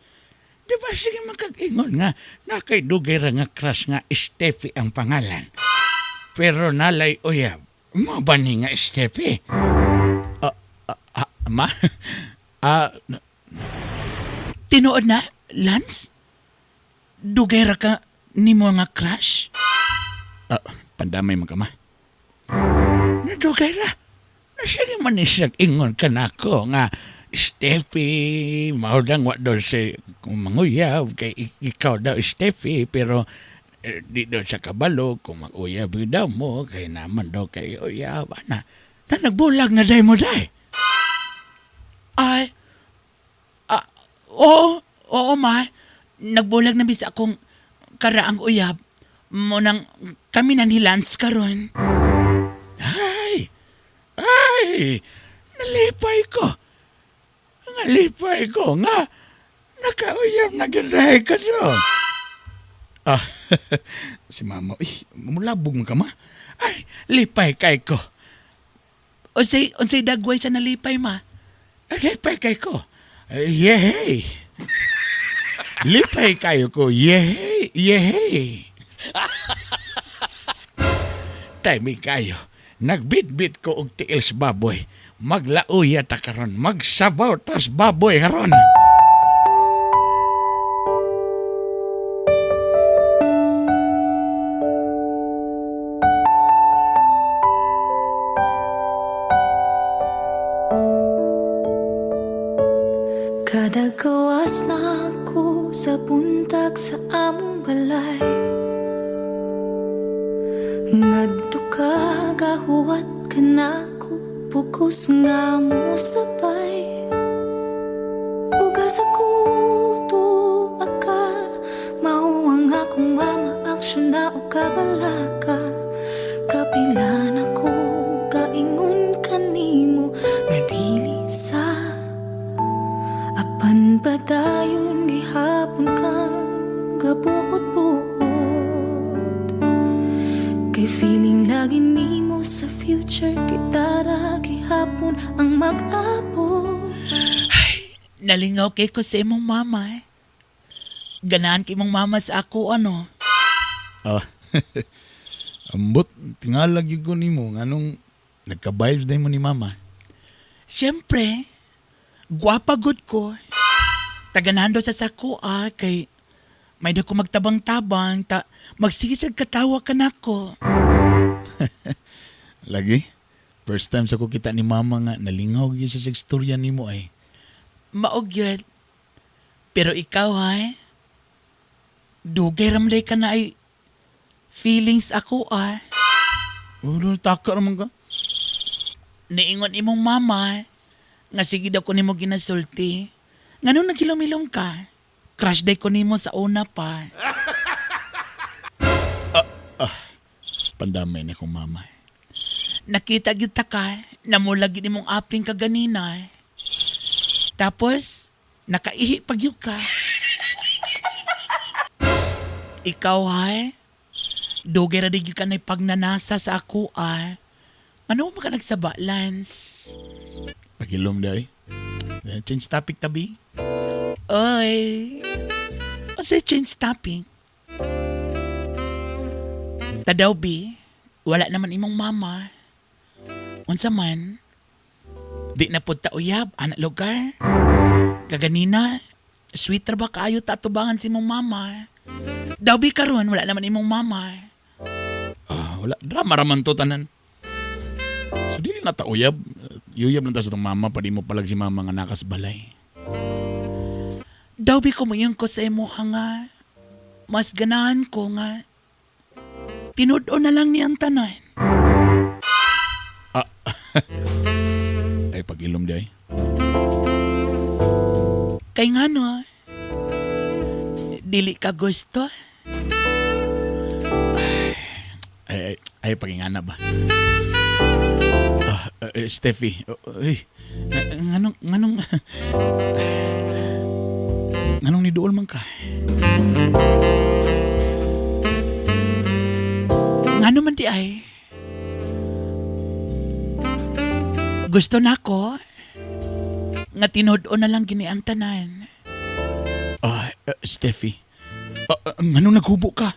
Di ba sige makag-ingon nga, nakay dugay ra nga crush nga Steffi ang pangalan. Pero nalay uyab, mo ba ni nga Steffi? Ah, ah, ah, ma? Ah, Tinuod na, Lance? Dugay ra ka nimo nga crush? Ah, pandamay man ka ma. Nadugay ra. Sige man isag ingon ka nako nga Steffi, mao lang wa daw si kung manguyab kay ikaw daw Steffi pero eh, di daw sa kabalo kung mag-uyab daw mo kay naman daw kay uyab ana. Na nagbulag na day mo day. Ay, ah, oo, oo ma. Nagbulag na bisa akong karaang uyab. Mo nang kami na ni Lance karon. Ay! Ay! Nalipay ko. Nalipay ko nga. Nakauyab na ginahe ka do. Ah, si mama, uy, mulabog mo ka ma. Ay, lipay kay ko. Unsay dagway sa nalipay ma? Ay, lipay kay ko. Ay, yehey. Lipay kayo ko. Yehey, yehey. Timing kayo. Nagbitbit ko og tiil sa baboy. Maglauya ta karon, magsabaw tas baboy karon. Kada gawas na ako sa buntag sa among balay, ngadto ka gahuwat ka nako, pugos nga mosabay. Ugas ako tuwa ka, mao ang akong mama aksyon na o kabalaka. Kapila na ko kaingon kanimo nga dili sa apan padayon gihapon kang gabuot-buot. Kay feeling lagi nimo sa future kita ra gihapon ang mag-abot. Nalingaw kay ko sa imong mama eh. Ganahan kay imong mama sa ako ano. Ah. Ambot, tingalag yun ko nimo nganong nagka-vibes din mo ni mama. Siyempre, gwapa gud ko. Taganando sa sako ah, kay may da ko magtabang-tabang, ta magsigisag katawa ka nako. Lagi? First time sa ko kita ni mama nga nalingaw gyud siya sa istorya nimo ay. Maog yun. Pero ikaw ay, dugay ramday ka na ay feelings ako ah. Ulo, taka raman ka. Niingon imong mama nga sige daw ko nimo ginasulti. Nganong naghilom-hilom ka? Crush day ko nimo sa una pa. Pandamay na akong mama. Nakita gyud ta ka, namulag gyud imong aping kaganina. Tapos, nakaihi pa gyud ka. Ikaw hay, dugay ra di gyud ka na'y pagnanasa sa ako ah. Ano mo ka nagsaba, Lance? Pagilom day. Change topic tabi. Oy. Unsay change topic? Tadaw bi, wala naman imong mama. Unsa man? Di na pud ta uyab, anak lugar. Kaganina, sweet ra ba kaayo ta atubangan si imong mama? Daw bi karon wala naman imong mama. Ah, wala. Drama raman to tanan. So dili na ta uyab. Yuyab lang ta sa tong mama pa di mo palag si mama nga nakas balay. Daw bi kumayon ko sa imuha nga mas ganahan ko nga tinud-on na lang niyang tanan. Ah. Ay pag-ilom day. Kay ngano, dili ka gusto. Ay, ay, ay pagingana ba? Ah, Steffi. Ay, nganong, nganong, nganong niduol man ka? Ngano man di ay? Gusto na ko nga tinud-on na lang gini ang tanan. Ah, Steffi. Ah, nganong naghubo ka?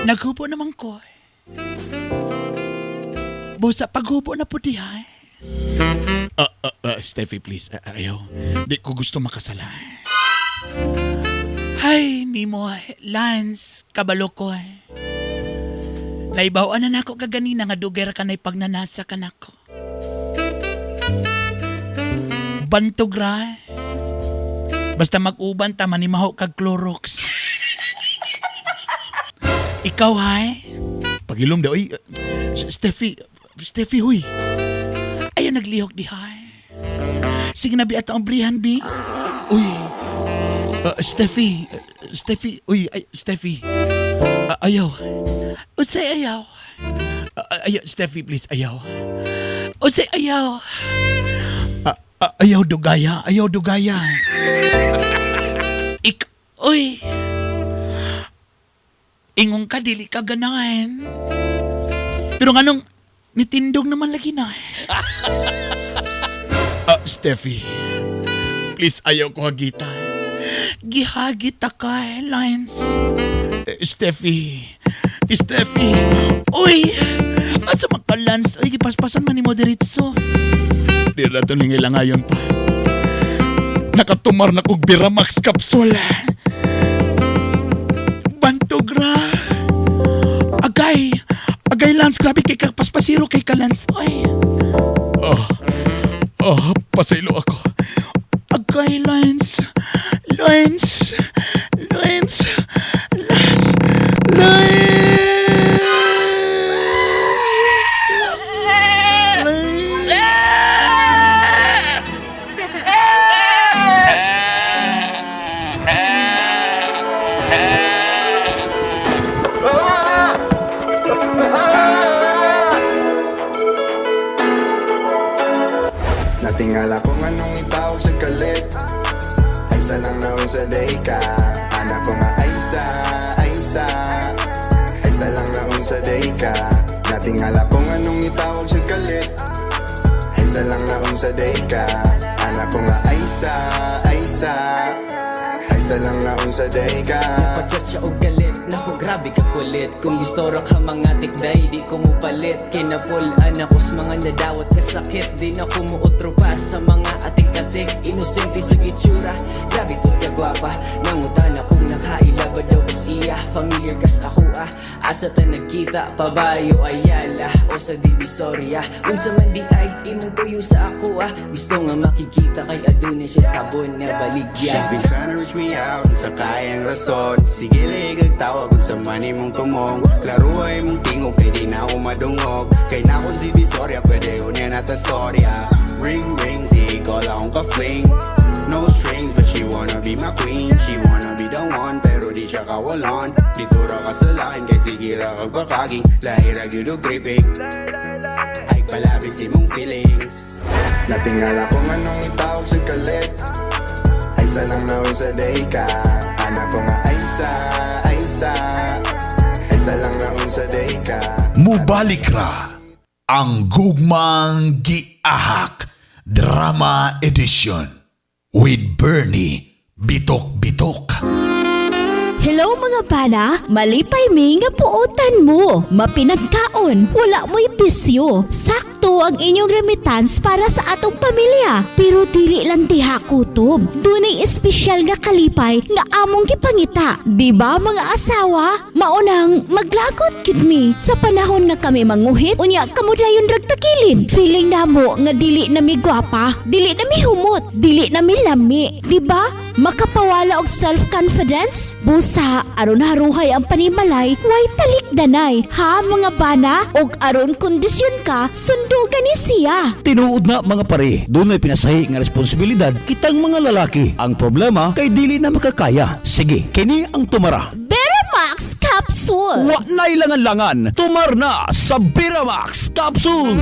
Naghubo naman ko. Busa paghubo na po diha. Steffi, please. Ah, ayaw. Di ko gusto makasala. Ay, nimo, Lance, kabalo ko. Naibawan na nako kaganina nga dugay ra ka na'y pagnanasa ka nako. Bantog ra. Basta mag-uban ta manimaho kag Clorox. Ikaw hay? Pagilom daw. Ay, Steffi. Steffi, huy. Ayaw naglihok di hay. Sige na bi ato ang brihan bi. Uy. Steffi. Steffi. Uy, ay, Steffi. Ah, ayaw. Unsay ayaw? Ah, ayaw, Steffi, please, ayaw. Unsay ayaw? Ah, ah, ayaw dugaya, ayaw dugaya. Uy. Ingon ka dili ka ganahan. Pero nganong nitindog naman lagi na. Ah, Steffi. Please, ayaw ko hagita. Gihagit ta ka, Lance. Steffi. Steffi. Uy! Asa man ka, Lance? Uy, gipaspasan man ni mo diretso. Di na ito ngayon pa. Nakatumar na kog Biramax capsule. Bantog ra. Agay! Agay, Lance. Grabe kay ka paspasiro kay ka, Lance. Uy! Oh, oh, pasaylo ako. Agay, Lance. Lance. Lance. Lance. Lance. Natingala kung anong itawag sa kalit. Ay sa lang naon sa day ka. Anak ko nga ay sa, ay sa. Ay sa lang naon sa day ka. Natingala kung anong itawag sa kalit. Ay sa lang naon sa day ka. Anak ko nga ay sa, ay sa. Ay sa lang naon sa day ka. Napajat siya og galit. Naku, grabe ka kulit. Kung gusto ra ka mga tikday, di ko mupalit. Kinapulaan ako sa mga nadawat kasakit. Di na ko muutro pa sa mga atik-atik. Inosente sa gitsura, grabe pud ka gwapa. Nangutan akong nakailabad daw ko siya. Familiar kas ako ah, asa ta nagkita. Pabayo Ayala o sa Divisoria. Unsa man di ay imong tuyo sa ako ah. Gusto nga makikita kay aduna siya sabon na baligya. She's been trying to reach me out sa kayang rason. Sige ligag tawag kung sa mani mong tumong. Laro ay mong tingog kay di na ako madungog. Kay na ako si Visoria, pwede unya na ta storya. Ring ring, si call akong ka-fling. No strings, but she wanna be my queen. She wanna be the one, pero di siya kawalan. Dito ra ka sa line, kay sige ra kag bakaging. Lahi ra gyud og tripping. Ay palabis imong feelings. Natingala kung anong itawag sa kalit. Ay sa lang naon sa day ka. Anak ko nga ay sa, ay sa. Ay sa lang naon sa day ka. Mubalik ra ang Gugmang Giahak Drama Edition with Bernie Bitok Bitok. Hello mga bana, malipay mi nga puotan mo. Mapinagkaon, wala mo'y bisyo. Sakto ang inyong remittance para sa atong pamilya. Pero dili lang diha kutob. Dunay espesyal nga kalipay nga among gipangita. Di ba mga asawa? Maunang maglagot gid mi sa panahon nga kami manguhit unya kamo dayon rag tagilid. Feeling namo nga dili na mi gwapa, dili na mi humot, dili na mi lami. Di ba? Makapawala og self-confidence? Busa, aron haruhay ang panimalay, way talikdanay. Ha mga bana? Og aron kondisyon ka, sundugan ni siya. Tinuod na mga pare, dunay pinasahi nga responsibilidad kitang mga lalaki. Ang problema kay dili na makakaya. Sige, kini ang tumara. Beramax Capsule! Wa na'y langan-langan, tumar na sa Beramax Capsule.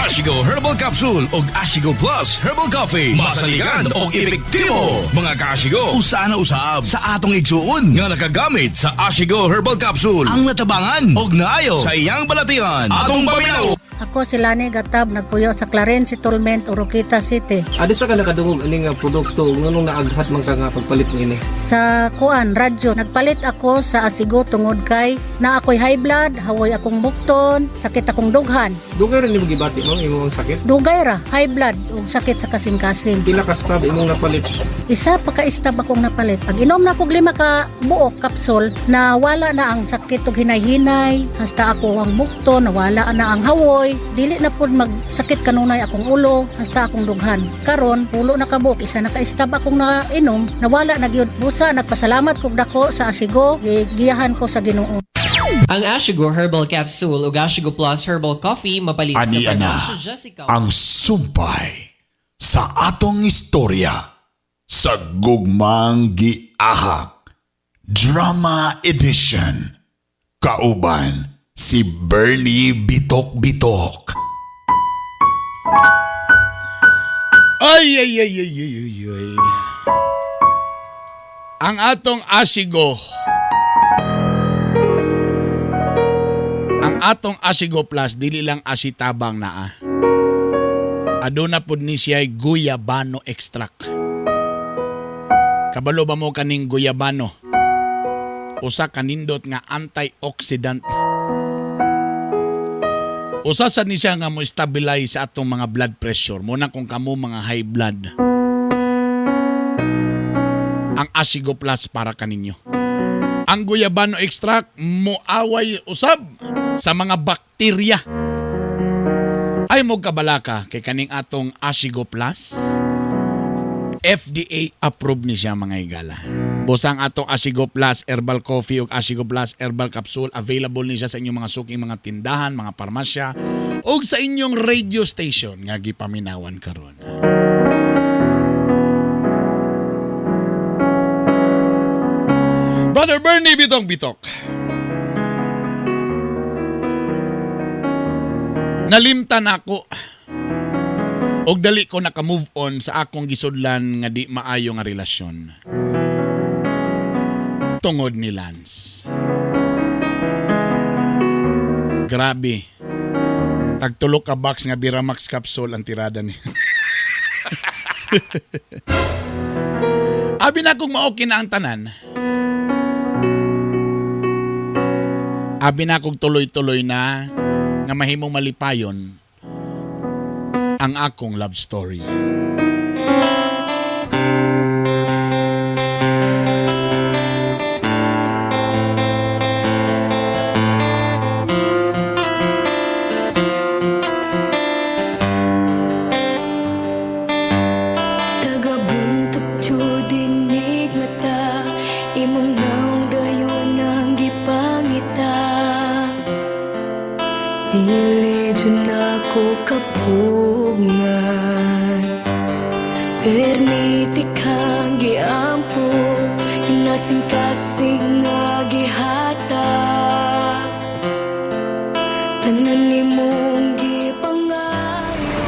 Ashigo Herbal Capsule og Ashigo Plus Herbal Coffee. Masaligan og epektibo. Mga kaashigo, usa na usab sa atong igsuon nga nakagamit sa Ashigo Herbal Capsule. Ang natabangan og naayo sa iyang balatian. Atong paminaw. Ako si Lani Gatab, nagpuyo sa Claren Settlement, Oroquita City. Adi sa ka nakadungog ani nga produkto nganong naaghat man ka nga pagpalit niini? Sa kuan, radyo, nagpalit ako sa Asigo tungod kay na ako'y high blood, hawoy akong bukton, sakit akong dughan. Dugay ra nimo gibati ma'am imong sakit? Dugay ra, high blood ug sakit sa kasing-kasing. Pila ka stab imong napalit? Isa pa ka stab akong napalit. Pag inom na kog 5 ka buok kapsul, nawala na ang sakit ug hinay-hinay, hasta ako ang bukton, nawala na ang hawoy, dili na pud magsakit kanunay akong ulo, hasta akong dughan. Karon, pulo na ka buok, isa na ka stab akong nainom, nawala na gyud. Busa nagpasalamat kog dako sa Asigo, gigiyahan ko sa Ginoo. Ang Ashigo Herbal Capsule ug Ashigo Plus Herbal Coffee mapalit sa Ani ana Farmacia Jessica ang sumpay sa atong istorya sa Gugmang Giahak Drama Edition. Kauban si Bernie Bitok Bitok. Ay, ay, ay, ay, ay, ay, ay. Ang atong Asigo. Ang atong Asigo Plus, dili lang asitabang naa. Aduna pud ni siya guyabano extract. Kabalo ba mo kaning guyabano? Usa kanindot nga antioxidant. Usa sad ni siya nga mo stabilize sa atong mga blood pressure. Muna kung kamo mga high blood. Ang Asigo Plus para kaninyo. Ang guyabano extract moaway usab sa mga bakterya. Ay mo kabalaka kay kaning atong Asigo Plus. FDA approved ni siya mga higala. Busang atong Asigo Plus Herbal Coffee ug Asigo Plus Herbal Capsule available ni siya sa inyong mga suking mga tindahan, mga parmasya ug sa inyong radio station nga gipaminawan karon. Brother Bernie Bitong Bitok. Nalimtan ako og dali ko naka-move on sa akong gisudlan nga di maayo nga relasyon. Tungod ni Lance. Grabe. Tagtulo ka box nga Biramax capsule ang tirada ni. Abi na kung maoki na ang tanan. Abi na kung tuloy-tuloy na nga mahimong malipayon ang akong love story. Tagabuntok dinig mata Imong naong dayon ang gipangita Dili dyan ako kapugngan Permiti kang giampo Kinasing-kasing nga gihatag Tanan nimong gipangayo.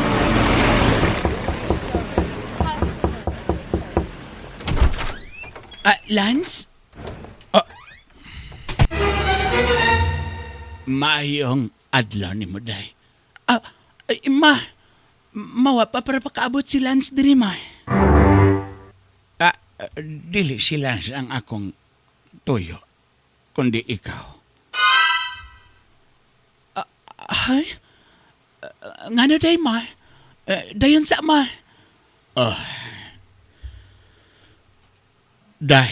Ah, Lance? Maayong adlaw ni mo, day. Ah, ay, ma, mawa pa para pakaabot si Lance diri, ma. Ah, dili si Lance ang akong tuyo, kundi ikaw. Ay, ngano day, ma? Dayon sa ma. Oh. Day.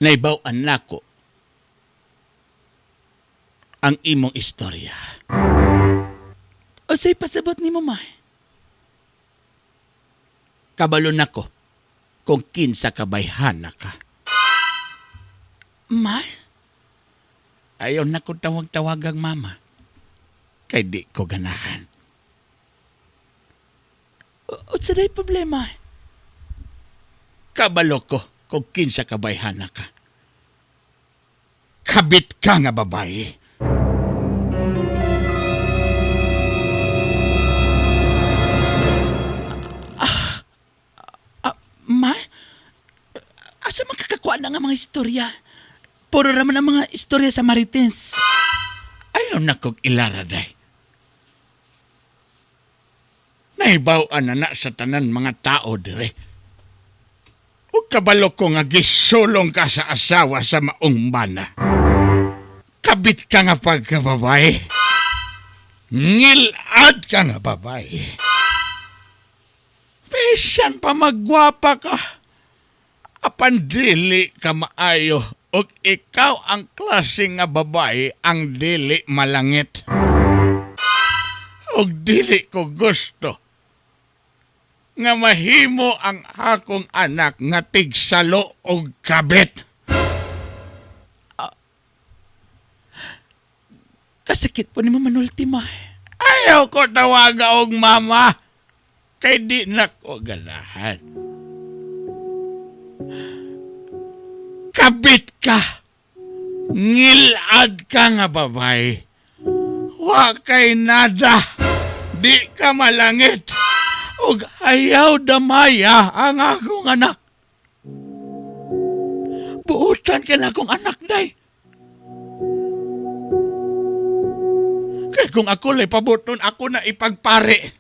Naibaw-an nako ang imong istorya. Usay pasabot nimo, ma? Kabalo nako kung kinsa ka bayhana ka. Ma? Ayaw na ko tawag-tawagang mama. Kay di ko ganahan. Unsa day problema? Kabalo ko kung kinsa ka bayhana ka. Kabit ka nga babae. Ma? Asa man kakakuha na nga mga istorya? Puro raman ang mga istorya sa Marites. Ayaw na kog ilaraday. Naibaw-an na na sa tanan mga tao dire. Ug kabalo ko nga gisulong ka sa asawa sa maong bana. Kabit ka nga pagkababae. Ngilad ka nga babae. Bisan pa magwapa ka. Apan dili ka maayo ug ikaw ang klase nga babae ang dili malangit. Ug dili ko gusto nga mahimo ang akong anak nga tigsalo og kabit. Kasakit po ni Mama Nulti, ma. Ayaw ko tawaga og mama. Kay di na ko ganahan. Kabit ka. Ngilad ka nga babae. Wa kay nada. Di ka malangit. Ug ayaw damaya ang akong anak. Buutan ka na akong anak, day. Kay kung ako lay pabuton, ako na ipagpare.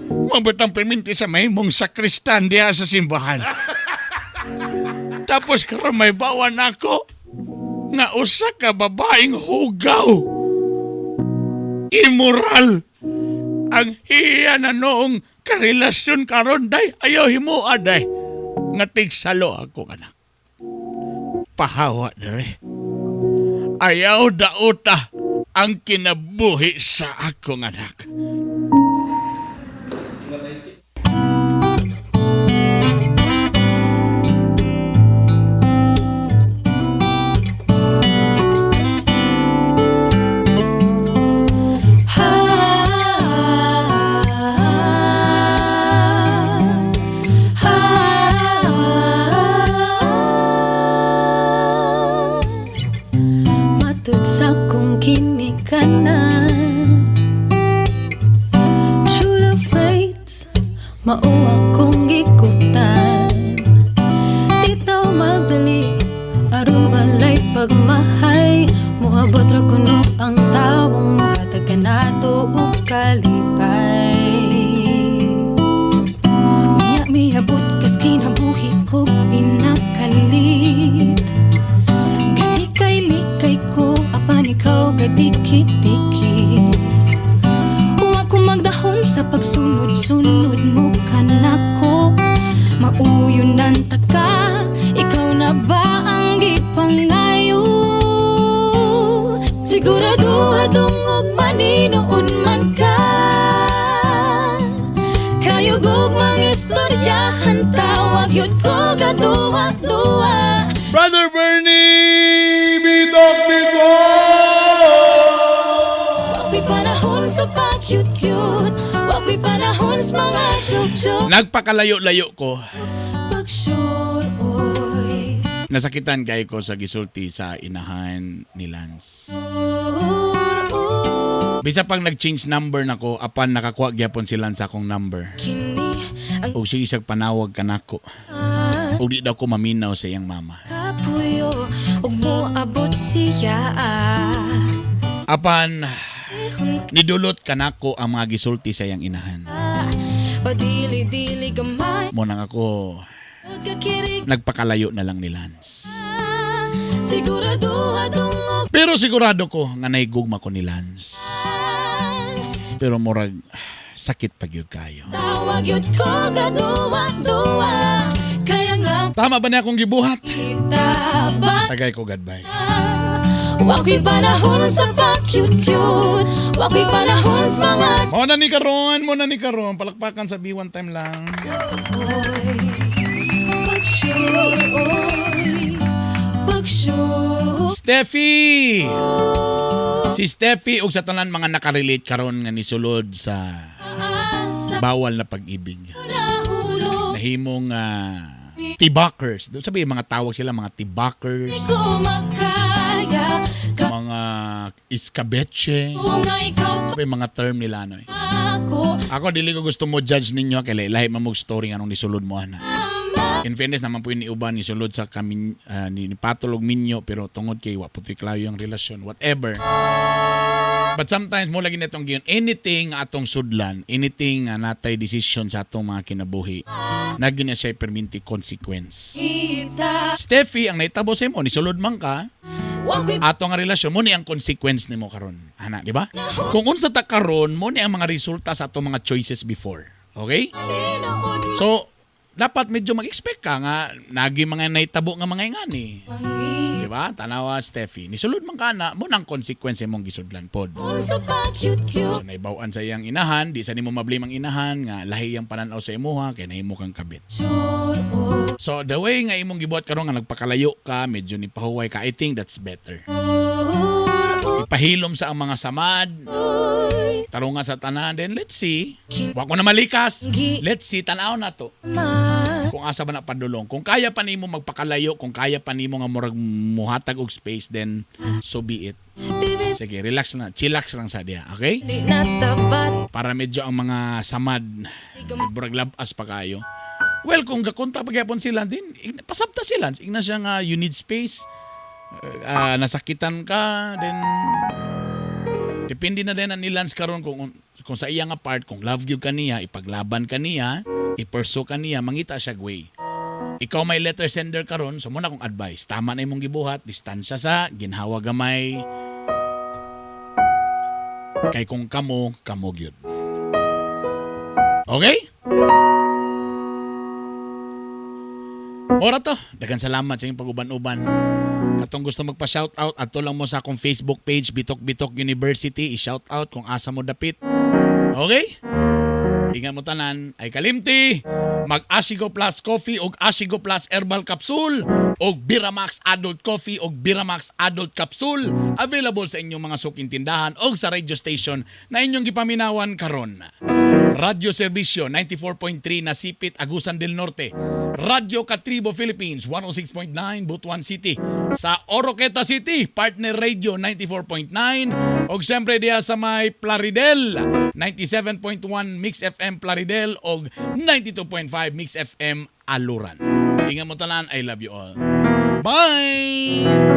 Mabutang piminti sa mahimong sakristan diha sa simbahan. Tapos karon may bawan ako nga usa ka babaeng hugaw. Immoral. Ang iya na noong karelasyon karon day ayaw himoa day. Nga tigsalo ako anak. Pahawa dere. Ayaw dauta ang kinabuhi sa akong anak. Matud sa kong ginikanan, true love faith, mao akong gikutan. Di taw magdali aron walay pagmahay. Moabot ra kuno ang tawong mohatag kanato og kalipay. Unya miabot kas kinabuhi ko pinakalit. Galikay-likay ko apan ikaw gadikit-dikit. Wa ko magdahom sa pagsunod-sunod mo kanako. Mauyon ta ka, ikaw na ba ang gipangayo? Sigurado dungog maninoon man ka. Kayugog mga istoryahan tawag yun ko gaduwa-duwa. Brother Bernie! Bitok, bitok! Wako'y panahon sa pag-cute-cute. Wako'y panahon sa mga joke-joke. Nagpakalayo-layo ko. Pag-sure, oy. Nasakitan kay ko sa gisulti sa inahan ni Lance. Bisa pang nag-change number nako apan nakakuha gyapon si Lance sa akong number. Kini ang Og sige isang panawag kanako. Ug di daw ko maminaw sa iyang mama. kapuyo ug moabot Siya. Apan nidulot kanako ang mga gisulti sa iyang inahan. Padili-dili gamay Mo nang ako kakirig. Nagpakalayo na lang ni Lance. Sigurado adungog. Pero sigurado ko nga naigugma ko ni Lance. Pero murag sakit pa gyud kayo. Tawag yun ko gaduwa-duwa. Kaya nga Tama ba niya akong gibuhat? Kita ba? Tagay ko advice. Wako'y panahon sa pa-cute-cute. Wako'y panahon sa mga Mo na ni karon, mo na ni karon. Palakpakan sa B1 time lang. Pag-sure. Pag-sure. Steffi! Si Steffi ug sa tanan mga nakarelate karon nga nisulod sa bawal na pag-ibig. Nahulog. Nahimong tibakers. Sabi mga tawag sila mga tibakers, Di ko makaya. Mga iskabeche. Kung ikaw Sabi mga term nila ano eh. ako. Ako dili ko gusto mo judge ninyo kay lahi man mo story nga nung nisulod mo ana. In fairness naman po yung uban nisulod sa kamin ni patulog minyo, pero tungod kay wa putoy klayo ang relasyon, whatever. But sometimes mo lagi natong giyon anything nga atong sudlan, anything nga natay decision sa atong mga kinabuhi, nagin na siya perminti consequence. Kita. Steffi, ang naitabo sa imo, nisulod man ka, Wako'y ato nga relasyon mo ni ang consequence nimo karon. Ana, di ba? Kung unsa ta karon, mo ni ang mga resulta sa atong mga choices before. Okay? So, dapat medyo mag-expect ka nga nagi mga naitabo nga mga ingani. Di ba? Tanawa, Steffi. Nisulod man ka na, mo nang consequence imong gisudlan pod. sa pa-cute-cute. So naibaw-an sa iyang inahan, di sa nimo mablame ang inahan nga lahi ang pananaw sa imuha kay nahimo kang kabit. So the way nga imong gibuhat karon nga nagpakalayo ka, medyo ni pahuway ka, I think that's better. Ipahilom sa ang mga samad. Tarunga sa tanan, then let's see. Wa ko na malikas. Let's see, tanaw na to. Kung asa ba na padulong. Kung kaya pa nimo magpakalayo, kung kaya pa nimo nga murag muhatag og space, then so be it. Sige, relax na. Chillax lang sa diya, okay? Di natapat. Para medyo ang mga samad, murag labas pa kayo. Well, kung gakonta pa gyapon sila, din pasabta sila. Ingna siya nga you need space. Nasakitan ka, then depende na din ang ni Lance karon kung sa iya nga part, kung love gyud ka niya, ipaglaban ka niya, i-pursue ka niya, mangita siya way. Ikaw may letter sender karon, so mo na akong advice. Tama na imong gibuhat, distansya sa, ginhawa gamay. Kay kung kamo, kamo gyud. Okay? Ora to. Daghang salamat sa inyong pag-uban-uban. Katong gusto magpa-shoutout, adto lang mo sa akong Facebook page, Bitok Bitok University, i-shoutout kung asa mo dapit. Okay? Ingat mo tanan, ay kalimti, mag Asigo Plus Coffee og Asigo Plus Herbal Capsule og Biramax Adult Coffee og Biramax Adult Capsule, available sa inyong mga suking tindahan og sa radio station na inyong gipaminawan karon. Radyo Serbisyo 94.3 Nasipit, Agusan del Norte. Radyo Katribo Philippines 106.9 Butuan City. Sa Oroqueta City, Partner Radio 94.9 og siyempre diha sa may Plaridel 97.1 Mix FM Plaridel og 92.5 Mix FM Aluran. Ingat mo tanan, I love you all. Bye!